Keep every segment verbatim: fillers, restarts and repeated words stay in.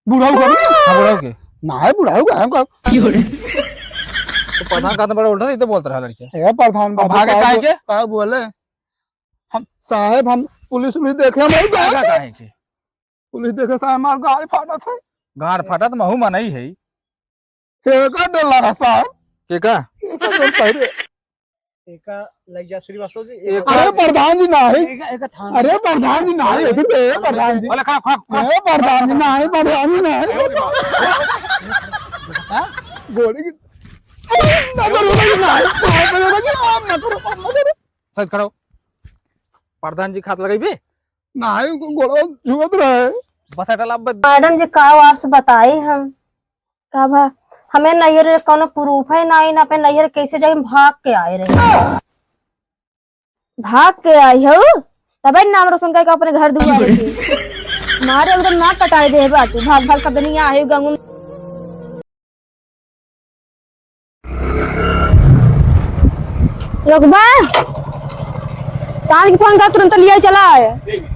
बुढ़ऊ का भी? हाँ, बुढ़ऊ के। ना है, बुढ़ऊ का है का? तो प्रधान का तो बड़ा उल्टा सीधा बोलत रहा लड़किया। ए, प्रधान अब बाबू, भागे का काहे बो-, के? का बोले? हम, साहेब, हम पुलिस उलिस देखे, हम भागा काहे के? पुलिस देखे, साहेब, हमार गाड़ फाटत है। गाड़ फाटत, महू मनई है। एका डर लगा, साहेब। के का? एका डर पहले। एका लग जा श्रीवास्तव जी, एक अरे प्रधान जी नाही। एका, एका थाना। अरे प्रधान जी नाही, ऐसे दे प्रधान जी। बोले, खड़ा, खड़ा, खड़ा। अरे प्रधान जी नाही, प्रधान जी नाही। हाँ? गोली की ना करो, ना करो, ना करो, ना करो। सच खड़ा हो। प्रधान जी खात लगाई बे? नाही, गोड़ा छुअत रहे। बस हटा ला, अब मैडम जी, का हो आपसे बताई हम? का भा, हमें नैहर कौनो proof है ना, ना अपने नैहर कैसे जाए, हम भाग के आए रहे। भाग के आई हो, तबे नाम रोशन करके अपने घर दुआरे के। मारे एकदम नाक कटाई दे बाटू, भाग भाग सब दुनिया आहे गंगू। लोगबा, साँझ के फोन कर, तुरंत लिया चला है।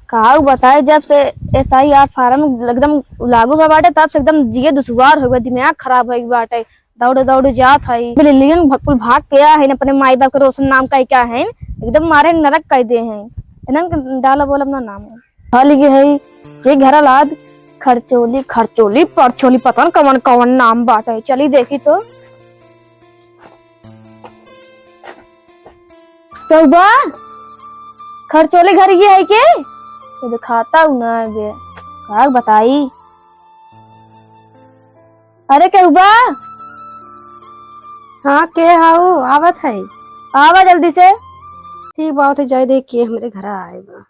काऊ बताए, जब से एसआईआर फार्म एकदम लागू भा बाटे, तब से एकदम जिए दुश्वार हो गए, दिमाग खराब हो गए बाटे। दौड़ दौड़ जात है, बिल्लियन भ-, कुल भाग के आ है, अपने माई बाप के रोशन नाम का क्या है, एकदम मारे नरक कर दे हैं। इन्हन के डाला बोल अपना नाम है। हल ये है, ये घर लाद खरचोली, खरचोली, परचोली, पता न कवन कवन नाम बाटे। चली देखी तो। केहू बा? खरचोली घर ये है के? ये दिखाता हूँ ना बे। का बताई? अरे केहू बा? हाँ, के हऊ? आवत है। आवा जल्दी से। ठीक बात है, जाए देख के हमरे घर आए बा।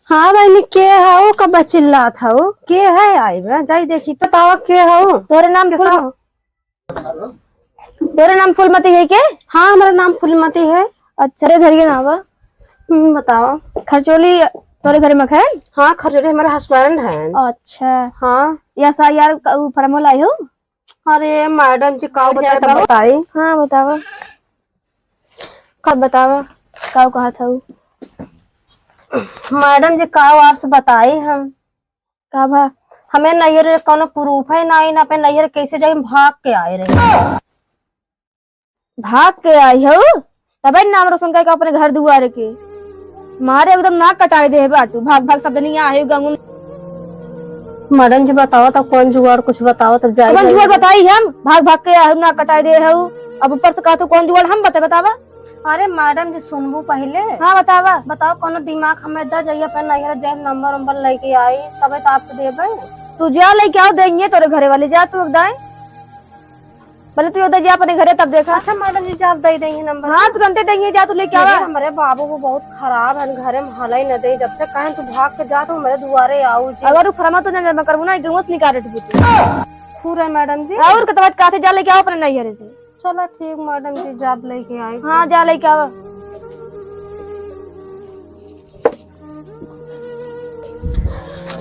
हाँ बहिनी, के हऊ? कब चिल्लात हऊ? के है? आई बा, जाई देखी तो। बतावा के हऊ? तोरे नाम कैसा फूल-, हऊ? तोरे नाम फूलमती है के? हाँ, हमारा नाम फूलमती है। अच्छा, रे घर के नाम बा? हम्म, बतावा। खरचोली तोरे घर में है? हाँ, खरचोली हमारे husband हैं। अच्छा। हाँ। या सा यार, उ फॉर्म लाई हो? अरे मैडम जी, का और बताए, ज्यादा बताई? हाँ, बतावा। का बतावा, का कहत हऊ? मैडम जी, का आपसे बताई हम? का भा, हमें नैहर कौनो proof है ना, ना अपने नैहर कैसे जाए, हम भाग के आए रहे। भाग के आई हो, तबे नाम रोशन करके अपने घर दुआरे के। मारे एकदम नाक कटाई दे बाटू, भाग भाग सब दुनिया आहे गंगू। मैडम जी, बतावा तब कौन जुगाड़, कुछ बतावा तब जाए कौन जाए। जुगाड़ बताई हम, भाग भाग के आहे, नाक कटाई दे हऊ। अब ऊपर से कहत हऊ कौन जुगाड़ हम बताए, बतावा। अरे मैडम जी, सुनबू पहिले। हाँ, बतावा। बताओ, कौनो दिमाग हमें दा, जइया पे नैहर जाए, नंबर उम्बर लेके आई, तबे तो आपको देबे। तू जा लेके आओ, देंगे तोरे घरे वाले, जा तू एक दाएं। भले तू उधर जा अपने घरे, तब देखा। अच्छा मैडम जी, जा, आप दे देंगे नंबर। हाँ, तुरंते देंगे, जा तू लेके आवा। अरे, हमारे बाबू वो बहुत खराब है, घरे में हलई न दे, जब से कहें तू भाग के जा, तो हमारे दुआरे आओ जी। अगर उ फरमा तो ना जमा करबू ना, गेहूं से निकाल देबू तू। खूर है मैडम जी। और के तब काथे जा लेके आओ अपने नैहरे से। चला ठीक मैडम जी, जाब लेके आई। हाँ, जा लेके आवा।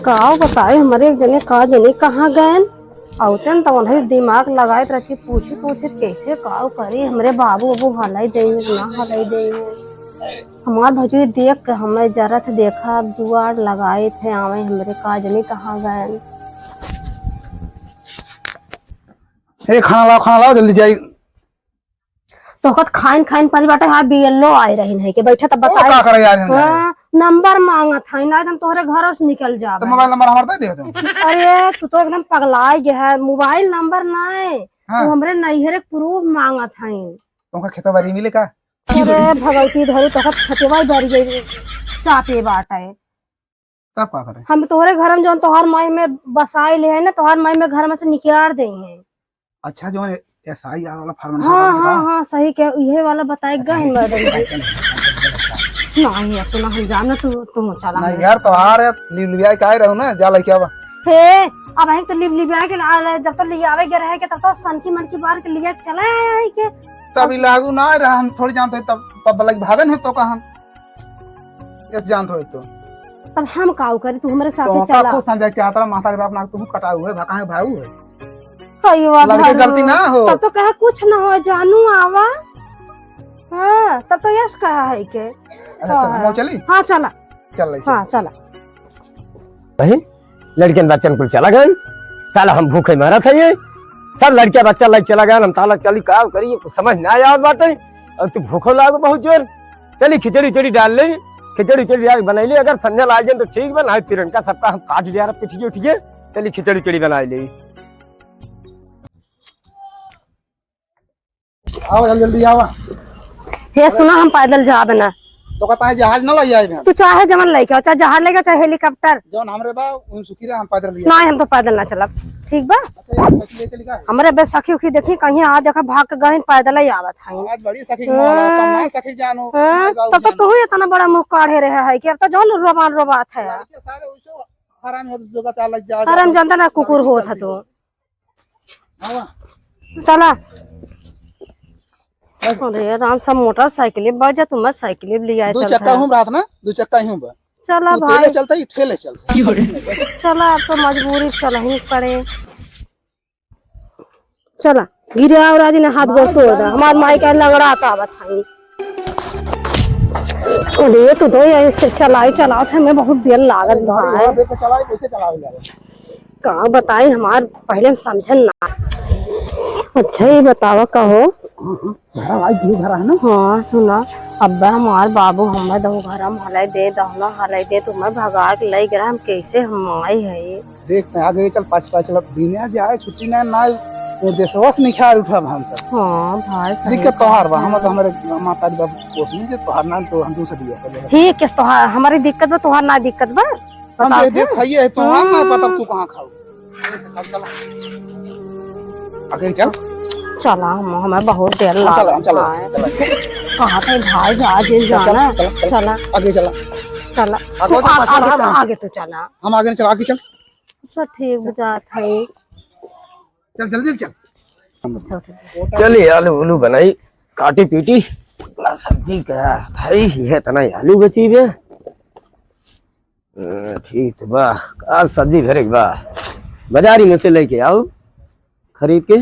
का बताए, हमरे एक जने का जने कहाँ गएन, औतन त उन्हें दिमाग लगाए रची, पूछी पूछी कैसे का करी, हमरे बाबू अबू हलाई दे ना हलाई दे। हमार भौजी देख के हमें जरत, देखा अब जुआर लगाए थे, आवे हमरे का जने कहाँ गएन। ए, खाना लाओ, खाना लाओ, जल्दी जाई। तोहकत खाइन खाइन पानी बाटे, हाँ, बीएलओ आए रहिन है के बैठा तब ओ, बताए। का करे यार, हम हाँ, नंबर मांगत है, ना एकदम तोहरे घर से निकल जावे। तो मोबाइल नंबर हमार दे दे तुम। अरे, तू तो एकदम पगलाए गया है, मोबाइल नंबर ना है, हाँ। तू हमरे नैहरे प्रूफ मांगत है। तुमका खेतवा बारी मिले का? अरे, भगवती धरी, तोहकत खेतवा बारी गई, चापे बाटे। तब का करे? हम तोहरे घर में जौन तोहार माई में बसाई ले है ना, तोहार माई में घर में से निकाल दे हैं। अच्छा, जौन एसआईआर वाला फॉर्म हाँ, भरवा के हाँ, बा? हाँ, सही कह, इहे वाला बताए अच्छा, गए हैं ये मैडम जी। अच्छा, अच्छा, अच्छा, अच्छा। नहीं, ये सुना, हम जाना तू, तू चला नहीं हमसे। यार, तोहार है, लिव लिव आए काहे रहू ना, जा लेके आवा। हे, अब हम तो लिव लिव आए के ला, जब तो लियावे गए रहे के, तब तो सनकी मनकी बार के लिए चले आए हैं के। तब ई लागू ना रहा, हम थोड़ी जानते हैं, तब पब्लिक भागन है तो का हम। यस जानत हो तो। तब हम काऊ करी, तू हमरे साथे तो का चला। खुश हम जाए चाहत रहा, माता रे बाप ना तू कटाऊ है, भकाए भाऊ है। कहियो लड़के आधार गलती हो। ना हो। तब तो कहा कुछ ना हो, जानू आवा। हाँ, तब तो यस कहा है के। अच्छा, चल, हाँ। हम चली? हाँ, चला। चल रही, हाँ, चल। चला। भाई, लड़कियन बच्चन कुल चला गए, साला हम भूखे मरत है ये, सब लड़किया बच्चा लग चला गए, हम साला चली का करी, कुछ समझ ना आवत बाटे। और तू भूखो लागो बहुत जोर, चली खिचड़ी उचड़ी डाल ले, खिचड़ी उचड़ी डाल बनाई ले, अगर संझा ला जाए तो ठीक बा, नहीं तिरन का सप्ताह हम काट दिया पिठिए उठिए, चली खिचड़ी उचड़ी बनाई ले। आवा, जल्दी, जल्दी आवा। हे सुना, हम पैदल जाब ना। तो कहता है जहाज ना लग जाए। तू चाहे जवन लेके आओ, चाहे जहाज लेके आओ, चाहे हेलीकॉप्टर। जौन हमरे बा, उन सुखी रहे, हम पैदल लिया। नहीं, हम तो पैदल ना चलब, ठीक बा? अच्छा, ये साइकिल लेके लिखा है? हमरे बे सखी उखी देखी, कहीं आ देखा भाग के गए, पैदल ही आवत है। आज बड़ी सखी के माहौल है, तब हाँ। ना सखी जानो, हाँ, भाई बाबू तब तो जानो। तू ही इतना बड़ा मुंह काढ़े रहे है कि अब तो जौन रोबान रोबात है। लड़के सारे उसे हराम है, दूसरों का चाल लग जा, हराम जा, जानता ना, दूसरों का कुकुर होत है तू। आवा। चला। बैठ। अरे राम, सब मोटरसाइकिल बैठ जा, तू मत साइकिल ले आए दो चलता चक्का है। हूँ रात ना, दो चक्का ही हूँ बा। चला तू भाई। तेले चलता ही, ठेले चलता। चला, अब तो मजबूरी चला ही पड़े। चला, गिरे और आज ने हाथ गोड़ तोड़ दे। हमार माई का लंगड़ा आता बताई। अरे तू तो ऐसे चलाई चलावत है, मैं बहुत देर लागत भाई। देख के चलाई, कैसे चलावे जावे? का बताई, हमार पहले हम समझन ना। अच्छा, ये बतावा का हो? घर आई, तू घर है ना? हाँ, सुना, अब्बा हमार बाबू हमें दो घर हम हलाई दे, दहना हलाई दे, तुम्हें भगा के ले गया, हम कैसे हम आई है? देख, तैं आगे चल, पाँच पाँच चल, अब दिने जाए, छुट्टी ना, ना, ये देशवा से निखार उठब हम सब। हाँ, भाई, सही दिक्कत तोहार बा, कहत हम तो है। हमारे माता जी बाबू कोस नहीं, जे तोहार ना, तो हम दूसरे बिया कर लेबे। ठीक है, तोहार, हमारी दिक्कत बा, तोहार ना दिक्कत बा। हम बताओ ये देश फिर। खाइए है, तोहार ना हम्म। पता तू कहाँ खाओ। आगे चल। चला, हम, हमें बहुत देर हाँ, चला, लागल चला, है। चला। कहाँ पे भाई, जा, जिन चल, जाना। चल, चल, चल। चला। आगे चला। चला। आगे तू चल, आ-, पास में आगे, रहा ना। आगे तू चला। हम आगे नहीं चला, आगे चल। अच्छा, ठीक बा, जात है। चल, जल्दी चल। अच्छा, ठीक। चलिए, आलू उलू बनाई, काटी पीटी, अपना सब्जी का भाई, ये इतना ही आलू बची बे। अ, ठीक तो बा, आज सब्जी भरे के बा, बाजारी में से लेके आओ, खरीद के।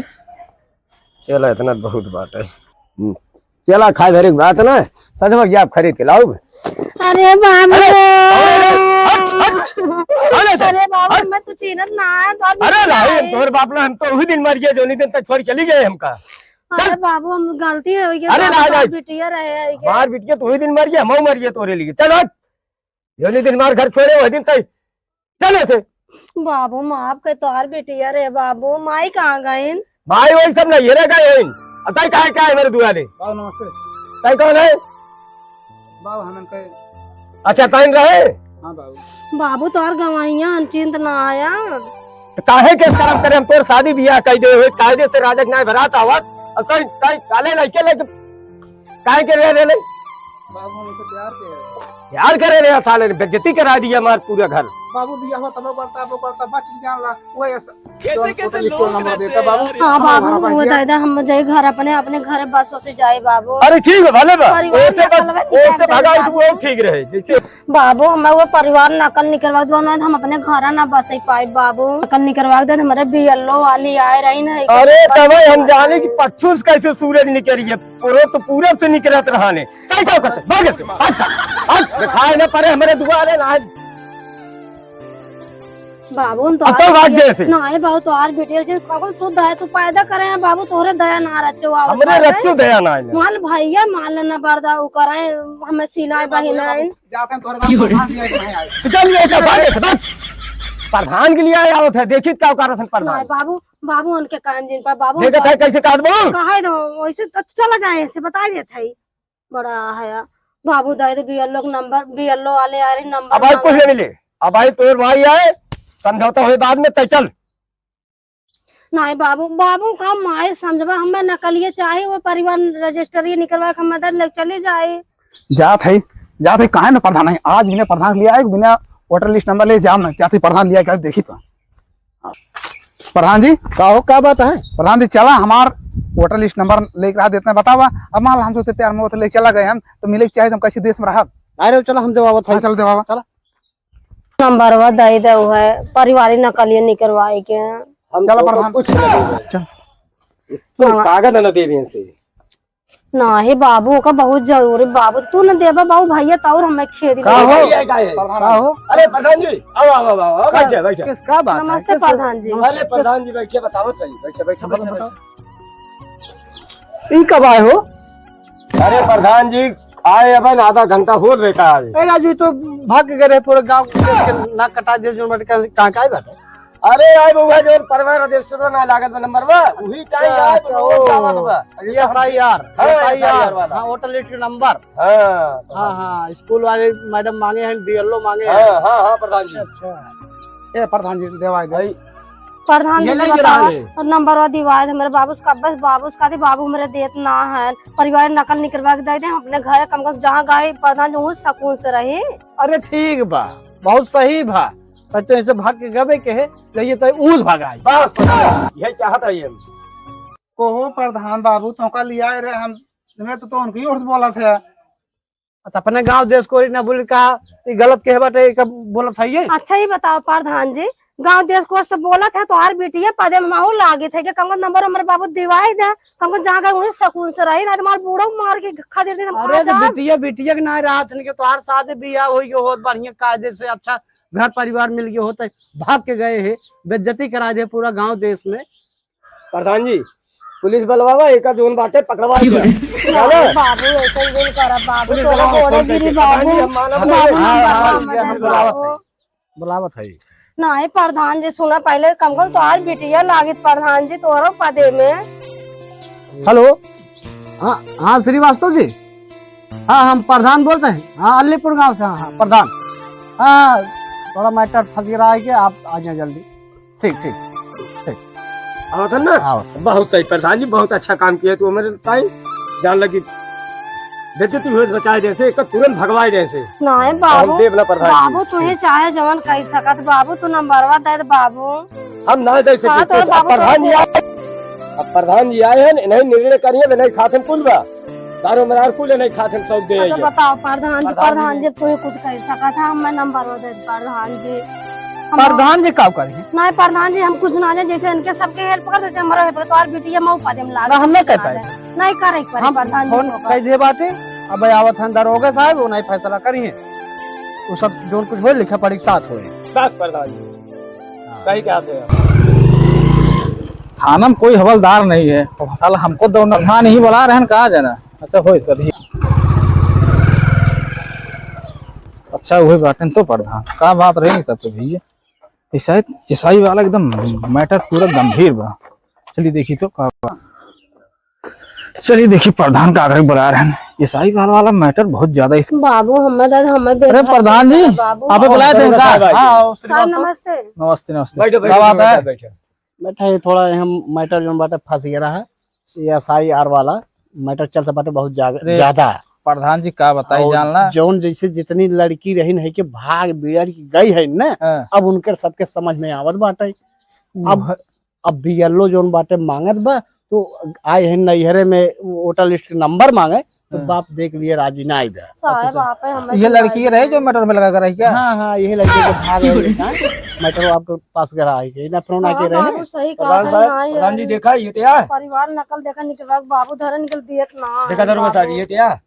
चला, इतना बहुत बात है। हम्म। चला, खाए भरे के बात ना, सजवा के आप खरीद के लाओ। अरे बाप अरे, रे। अरे, हट, हट। कौन है तू? अरे बाबू, हट। मैं तू चीन्हत ना है, तो अरे नहीं, तोर बाप ना, हम तो वही दिन मर गए, जो नहीं दिन तक छोड़ चली गए हमका। अरे चल। बाबू, हम गलती हो गई, अरे बाबू, नहीं, हमार नहीं। बिटिया रहे है के। हमार बिटिया तो वही दिन मर गया, हम मर गए तोरे लिए। चल हट। जो नहीं दिन हमार घर छोड़े, वही दिन तय। चल ऐसे। बाबू, माफ कर, तोहार बिटिया रे बाबू, माई कहाँ गईन? माई वही सब नहीं, ये रह गए हैं। अब ताई कहाँ, कहाँ है मेरे दुआरे? बाबू, नमस्ते। ताई कौन है? बाबू, हम इनके अच्छा, ताई रहे? हाँ, बाबू। बाबू, तोहार गवाहियाँ अनचिंत ना आया। तो काहे के शर्म करे? हम तोर शादी बियाह कई दे हुए, कायदे से राजक नाय बरात आवत, और ताई, ताई काले लड़के लेके काहे के रहे, रहे? बाबू, हम उनसे प्यार के रहे। प्यार करे रहे, साले ने बेइज्जती करा दिया हमार पूरा घर। बाबू, बियाह हुआ तब करता, अब करता, बच के जान ला, वो ऐसा, कैसे, जौन कैसे होटल लोग स्टोर नंबर रहते देता, हैं बाबू, यार। हाँ, हमारा बाबू, वो भैया। दादा, हम जाए घर अपने, अपने घर बस से जाए, बाबू। अरे, ठीक है, भले बा। परिवार ओसे में बस, अलग निकाल ओसे दे, भगा, बाबू। वो ठीक रहे, जैसे बाबू, हमें वो परिवार नकल निकलवा दो ना, हम अपने घर ना बसे पाए बाबू। नकल निकलवा दे, हमारे बीएलओ वाली आए रही ना, एक अरे, बार तबे हम बाबू। जाने कि पच्छू से कैसे सूरज निकल रही है, पूरे तो पूरब से निकलत रहा ने। कई का करते? भाग से, भाग, भाग, दिखाए ना पड़े हमारे दुआरे ना। बाबू, हम अब तो तोहार भाग बिटिया जैसे। ना है बाबू, तोहार बिटिया जैसे कौन तू दया, तू पैदा करे हैं बाबू, तोहरे दया ना रचो आवत हमरे बाटे। रचो दया ना है। माल भैया, माल ना बरदा, उ करे, हमें सिलाई बहिन है। जात हैं तोहरे गाँव प्रधान जी आए कि नहीं आए? तो चल, ये तो बात है, बस। प्रधान के लिए आया होता है, देखित का औकात है प्रधान। नहीं बाबू, बाबू उनके कान जिन पर बाबू देखत है उनका कैसे काट बाबू? कहे दो, वैसे तो चला जाए, ऐसे बता देत है। बड़ा है बाबू, दे दे बीएलओ के नंबर, बीएलओ वाले आ रहे नंबर अब भाई मांगा। कुछ नहीं मिले, अब भाई तोर भाई आए, समझौता हुए बाद में, तय चल। नहीं बाबू, बाबू का माए समझबा, हमें नकलिए चाहे, वो परिवार रजिस्टरी निकलवा के मदद ले चली जाए। जात है, जात है, काहे न प्रधान है, आज बिना प्रधान लिया है, बिना वोटर लिस्ट नंबर ले जाम ना, जात है प्रधान लिया क्या देखी तो। प्रधान जी। का हो, का बात है? प्रधान जी, चला हमार वोटर लिस्ट नंबर लेके रहा देते हैं, बतावा। अब मान ला हम सोचते प्यार मोहब्बत ले चला गए हम, तो मिले के चाहे तो हम कैसे देश में रहब? अरे चला हम देवावत है। हाँ, चल देवावा। चला। नंबरवा दे दे है, परिवारी नकलिए निकलवाए के। हम चला तो प्रधान। कुछ नहीं देबे। चल। तो हाँ। कागज न देबे से। नाही बाबू, ओका बहुत जरूरी बाबू, तू न देबा बाबू, भैया तो और हमें खेदी का हो? भैया का है? का हो? अरे प्रधान जी, आओ, आओ, आओ, आओ, का, बैठे, बैठे। किस, का बात है? नमस्ते किस? प्रधान जी। अरे प्रधान जी, बैठे, बताओ सही, बैठे, बैठे, बताओ, बैठे, बताओ। बैठे। ई कब आए हो? अरे प्रधान जी, आए अब आधा घंटा हो बेटा आए। ए राजू, तो भाग के गए रहे, पूरा गांव के नाक कटा दिया, जो मटका कहाँ का है बात है? अरे आए बउआ, जो परवा रजिस्टर ना लागत बा नंबर बा, वही टाइम अच्छा, आए अच्छा, बउआ, ओ, जावा बा। अरे ई एस आई आर, हाँ, ई एस आई आर, ई एस आई आर वाला। हाँ, वोटर लिस्ट के नंबर। हाँ, हाँ, हाँ, स्कूल वाले मैडम मांगे हैं, बी एल ओ मांगे हैं। हाँ, हाँ, हाँ, प्रधान जी। अच्छा, अच्छा। ए, प्रधान जी, देवाई दे। भाई। प्रधान ये जी से नहीं गिरा बतावा, ले। और नंबरवा दिवाए दे हमरे बाबू से, कब बस बाबू से कहते, बाबू हमरे देत ना है, परिवार नकल निकलवा के दे दे, हम अपने घर कम कम जहाँ गए, प्रधान जी, वहीं सुकून से रही। अरे ठीक बा, बहुत सही बा, तब तो ऐसे भाग के गबे के है, रहिए तो ऊँच भगाई। बस, यही चाहत है ये। कोहो प्रधान बाबू, तोहका लिया रे, हम, मैं तो, तो उनकी ओर से बोला था। त अपने गाँव देश कोरी ना बोली का, ई गलत कहे बाटे, ई का बोलत है ये? अच्छा, ई बताओ प्रधान जी, गाँव देश कोरी तो बोलत है, तोहार बिटिया पदे में महू लागित है कि कम नंबर हमरे बाबू दिवाई दे, कम जहाँ गए वहीं सुकून से रही, ना तुम्हार बूढ़ो मार के खदेड़ दे, हम अरे कहाँ तो जाब? बिटिया, बिटिया के ना रहत है कि तोहार शादी बियाह होई गयो होत, बढ़िया कायदे से अच्छा घर परिवार मिल गयो होत, भाग के गए है, बेइज्जती करा दे पूरा गाँव देश में। प्रधान जी, पुलिस बलवावा, एका जोन बाटे पकड़वा दिया। नहीं बाबू, ऐसे ही नहीं करा बाबू, पुलिस तोरा बलवावा, गोड़े फोन गिरी करके। प्रधान जी, बाबू। हम मानब बाबू, नहीं। हम हाँ, हाँ, मानब हम नहीं बुलावत बाबू। है, बुलावत है। नहीं प्रधान जी, सुना पहले, कम कम तोहार बिटिया लागित प्रधान जी, तोरो पदे में। हेलो, हाँ, हाँ, श्रीवास्तव जी, हाँ, हम प्रधान बोलते हैं, हाँ, अलीपुर गांव से, हाँ, हाँ, प्रधान, हाँ, थोड़ा मैटर फंस रहा है कि आप आ जाए जल्दी। ठीक, ठीक, ठीक। आवत है ना? आवत है। बहुत सही प्रधान जी, बहुत अच्छा काम किया तू हमारे ताई। जान लगी बेइज्जती हुए से बचाए दे से, एक तुरंत भगवाए दे से। नहीं बाबू, हम देव ना प्रधान जी। बाबू तू ही चाहे जवन कह सकत बाबू, तू नंबरवा दे दे बाबू। हम ना दे हाँ, सकते तोर कुछ। अब बाबू प्रधान जी तो आए, अब प्रधान जी आए हैं, इन्हें निर्णय करिए, नहीं खाते कुल बा। दारू मरार कुल नहीं खाते, सब दे अच्छा आइए। बताओ प्रधान जी, प्रधान प्रधान जी। जी तू ही कुछ कह सकत है, मैं नंबरवा दे दे प्रधान जी। हम प्रधान जी का करी? नहीं प्रधान जी, हम कुछ ना जाने, जैसे इनके सबके हेल्प कर, जैसे हमारा हेल्प कर, तो और बिटिया मऊ पदे में लागे, ना, हम नहीं कुछ कर ना पाए। जाने। नहीं करे एक बार हम प्रधान जी फोन को। कह दिए बाटे, अब आवत हैं दरोगा साहब, वो नहीं फैसला करी हैं। वो सब जोन कुछ होए, लिखा पढ़ी के साथ होए। बस प्रधान जी, हाँ। सही कहते हैं। थाना में कोई हवलदार नहीं है, तो साला हमको दो न-, थाना नहीं बुला रहे हैं, कहाँ जाना? अच्छा, होए कभी। अच्छा, वही बात है तो प्रधान, का बात रही सब तो भैया। ईसाई, ईसाई वाला एकदम मैटर पूरा गंभीर बा। चलिए देखी तो का बा। चलिए देखी प्रधान का आगे बुला रहे हैं। ईसाई वाला, वाला मैटर बहुत ज्यादा इस बाबू, हमें दादा, हमें अरे बेटा प्रधान जी, बाबू। आप बुलाए थे का? साहब, हाँ, आओ, सर, श्रीवास्तव। नमस्ते। नमस्ते, नमस्ते। बैठो, बैठो, क्या बात है? बैठो। बैठा है, थोड़ा हम मैटर जोन बाटे फंस गया रहा, ये एस आई आर वाला मैटर चलता बाटे बहुत जाग-, अरे, ज्यादा। प्रधान जी का बताई और जानला? जौन जैसे जितनी लड़की रही है कि भाग बिगड़ के गई है ना, हाँ। अब उनके सबके समझ में आवत बाटे। अब, वह- अब बी एल ओ जौन बाटे मांगत बा, तो आए हैं नैहरे में वोटर लिस्ट के नंबर मांगे, तो हाँ। बाप देख लिए राजी ना आई बा। साहब, अच्छा, अच्छा। आप हमें ये लड़की के रहे जो मैटर में लगा कर रही क्या? हाँ, हाँ, यही लड़की के भाग रही है, हाँ? मैटर आपके पास घर आई है, ना फोन आके हाँ, रहे। बाबू सही कहा प्रधान है, साहब, ना आई प्रधान है। जी देखा ये तो यार। परिवार नकल देखा निकल रहा, बाबू धरे निकल दिए ना। देखा दरोगा साहब, बाबू। ये तो यार।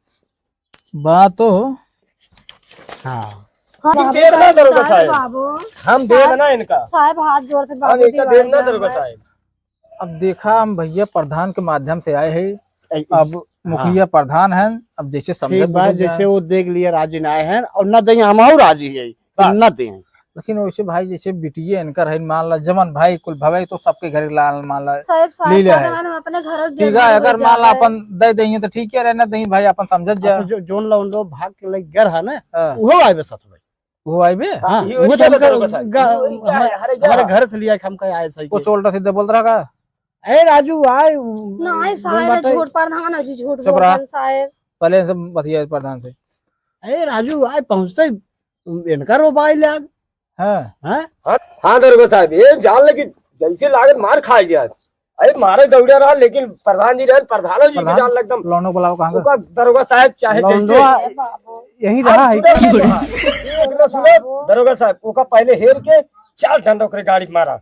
बात तो हो। हाँ। हाँ, बाबू, देर ना दरोगा साहब, साहब। बाबू। हम देर साहब, ना इनका। साहब, हाथ जोड़ के हम बाबू इनका दिवाई देर ना दे दरोगा हमें। साहब। अब देखा, हम भैया प्रधान के माध्यम से आए हैं। ए, इस-, अब हाँ। मुखिया प्रधान हैं, अब जैसे समझे ठीक बा, बुझे जैसे जाए। वो देख लिया राजी ना आए हैं और ना देंगे, हम और राजी है, बस। ना दें। लेकिन वैसे भाई जैसे बिटिया इनकर है, मान ला जमन भाई कुल भवे तो सबके घर ला, मान ला साहब, साहब ले ले का है। जमाना में अपने घर ठीक है, अगर मान ला अपन दे देंगे तो ठीक है, रहना देंगे भाई, अपन समझत जा। अच्छा, जो, जोन ला उन लोग भाग के लेके घर है ना, हाँ। वो आए बे साथ में। वो आई बे? हाँ, ये वो तो क्या हमका बता रहे हो, गा-, वो क्या हमारे, है? अरे, हमारे क्या? घर से लिया के हमका आए साइकिल। कुछ उल्टा सीधा बोलत रहा का? ए, राजू, आए, नहीं, वो साहब, बात है। झूठ प्रधान है जी, झूठ चुप रहा। बोलत हैं, साहब। पहले इनसे बतिया प्रधान से। ए, राजू, आए पहुँचते, इनका रो बाई लाग। हाँ। हाँ? हाँ, हाँ, दरोगा साहब, ये जान ले कि जैसे लागत मार खा गया। अरे मारे दौड़ा रहा, लेकिन प्रधान जी रहे, प्रधान जी की प्रधान, जान एकदम लौंडो बुलाओ कहाँ से? ओका दरोगा साहब चाहे लौंडो जैसे यहीं रहा है क्या? एक ना सुनो, दरोगा साहब, ओका पहले हेर के चार डंडा ओकरे गाड़ी मारा।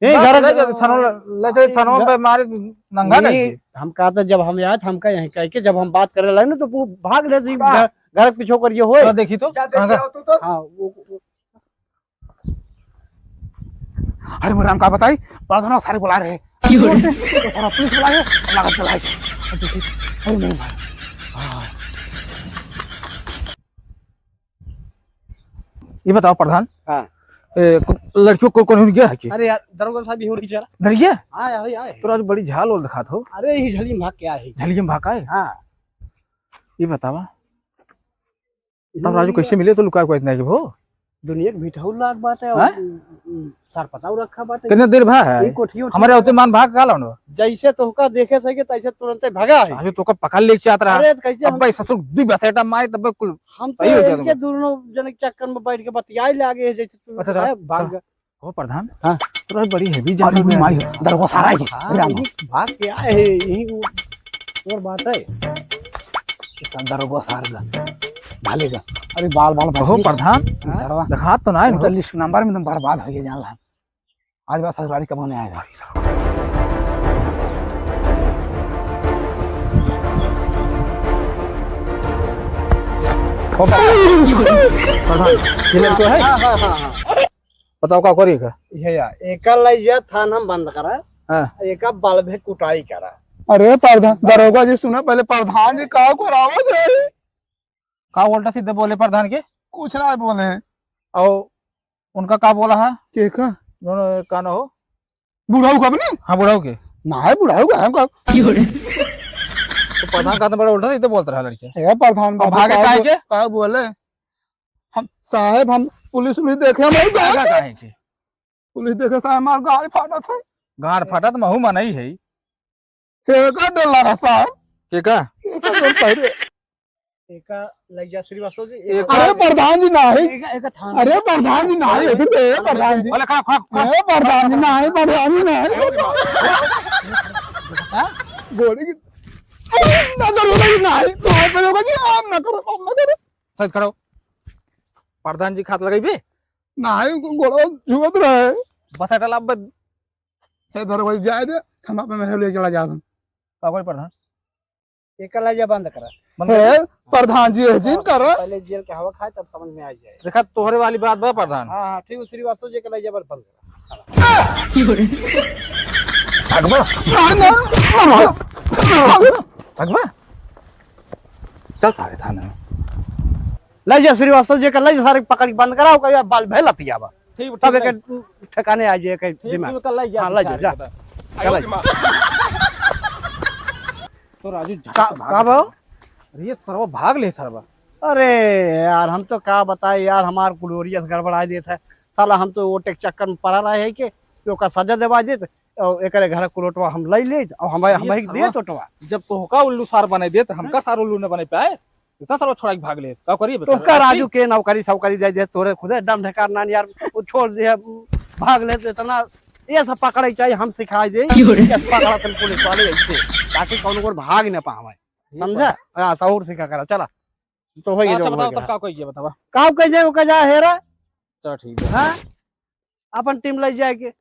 ए, घर ले चल, थाना ले चल, थाना में मारे नंगा नहीं, करके। हम कहा था जब हम आए, हमका यहीं कह के जब हम बात करे लगे ना, तो वो भाग ले सी घर, घर के पीछे कर ये होए। तो देखी तो, जा, कहाँ जा, का? तू तो। हाँ, वो, वो। अरे, मेरे राम का बताई, प्रधान सारे बुला रहे हैं। तो सारा पुलिस बुला है, लागत बुला है। अरे, मेरे भाई। हाँ। ये बताओ प्रधान। हाँ। ए, को-, लड़कियों को कौन गया है कि? अरे यार, दरोगा साहब, ये हो रही जरा। डर गया? हाँ, यार, यार। तो राजू बड़ी झाल ओल दिखात हो। अरे, ये झलियम भाग के आए है। झलियम भाग आए? हाँ। ये बतावा। तब राजू कैसे मिले तो लुका कोई नहीं कि वो? दुनिया के भिठौल लाग बाटे और हाँ? उ, उ, सर पताऊ रखा बाटे। कितना देर भा है? ये कोठियो ठीक हमारे है। होते मान भाग का लाउन? जैसे तोहका देखे सके तैसे तुरंते भागा है। राजू तोहका पकड़ लेके चाहत रहा। अरे, तो कैसे हम अब्बे ससुर दी बसेटा मारे तब कुल हम तो सही हो गया इनके तुम। दोनों जने के चक्कर में बैठ के बतियाए लागे है, जैसे तू अच्छा, अच्छा, है, भाग अच्छा। गया। ओ प्रधान, हाँ। तोरा बड़ी heavy अरे जान वो है। माई, दरोगा सारा है। हाँ, राम। ये भाग के आए है, यही वो और बात है। ये सब दरोगा सारा का, भालेगा। अरे बाल, बाल ओ बच गए। प्रधान, ये सरवा। दिखात तो ना है उनका ना। List number में तुम बर्बाद हो गए, जान ला। आज बात ससुरारी कब होने आएगा? ओ प्रधान, प्रधान, ये लड़का है? हाँ, हाँ, हाँ, हाँ। बताओ का करी का? ये या, एका लइया थान हम बंद करा, हाँ। एका बल्ब है कुटाई करा। अरे प्रधान, दरोगा जी सुना, पहले प्रधान जी का करावो जाए? का उल्टा सीधे बोले प्रधान के? कुछ ना बोले। और उनका का बोला है? के का? दोनों का ना हो? बुढ़ऊ का अपने? हाँ, बुढ़ऊ के। ना है, बुढ़ऊ का है, का? तो प्रधान का तो बड़ा उल्टा सीधे बोलता रहा लड़के। ए, प्रधान और बाबू, भागे का काहे बो-, के? का बोले? हम साहेब, हम पुलिस उलिस देखे, हम नहीं भागा जाए। काहे के? पुलिस देखे साहेब, हमार गाड़ फाटा था। गाड़ फाटा तो महू मनई है। के का डर लगा साहेब? के का? के का डर था रे? एका लइया श्रीवास्तव जी, एक एका अरे प्रधान जी नाही। एका, एका थान। अरे प्रधान जी नाही, ऐसे दे प्रधान जी। बोले खड़ा, खड़ा, खड़ा। ए प्रधान जी नाही, प्रधान जी नाही। हाँ? गोली की ना करो, नहीं, नहीं, तो ऐसा होगा कि आप ना करो, आप ना करो। सच करो। प्रधान जी खात लगाई बे? नाही, गोड़वा झुकत रहे। बस हटा ला, अब। हे धरो भाई, जाए दे, हम अपने महल लेके चला जाओ। का कोई प्रधान? एका लइया बंद करा। बंद हे, कर। प्रधान जी, ये जिन हाँ, कर। पहले जेल के हवा खाए, तब समझ में आ जाए। देखा, तोहरे वाली बात बा, प्रधान। हाँ, हाँ, ठीक है, श्रीवास्तव जी के लइया बंद करा। भगवा। भगवा। चल सारे थाने में। लइया श्रीवास्तव जी के लइया सारे पकड़ के बंद कराओ, कहियो बाल भे लतिया बा। ठीक, तब ठीक एक है। ठिकाने आ जाए, एक ठीक, दिमाग। ठीक, कल लइया हाँ, लइया, सारे जा। बता। चल, लइया। तो राजू, जा का, तो भाग का भाव? अरे, ये सरवा भाग ले, सरवा। अरे यार, हम तो का बताए यार, हमार कुलोरियस गड़बड़ा देत है। साला हम तो वोटे के चक्कर में पड़ा रहे है कि ओका सजा देवा देत, और एकरे घर कुलोटवा हम लई लेत, और हमारे, ये हमारे सरवा देत ओटवा। जब तोहका उल्लू सार बने देत, हमका हाँ? सार उल्लू न बने पाए। इतना सारा छोड़ा के भाग ले, का करिए बता? तोहका राजू के नौकरी सौकरी दे दे, तोरे खुदे दम ढकार नान यार, वो छोड़ दे, भाग ले तो इतना, ये सब पकड़े चाहिए, हम सिखाई दे, क्यों रे? ये सब पकड़ा तन पुलिस वाले ऐसे, ताकि कौनो को भाग न पावे, ये समझा? बात। हाँ, सहूर सिखा करा, चला, तो हो गया अच्छा, जो बताओ, हो गया। तब का कोई ये बतावा? का कोई जे, ओका जा हेरा, चलो ठीक है। हाँ? अपन टीम ले जाए के।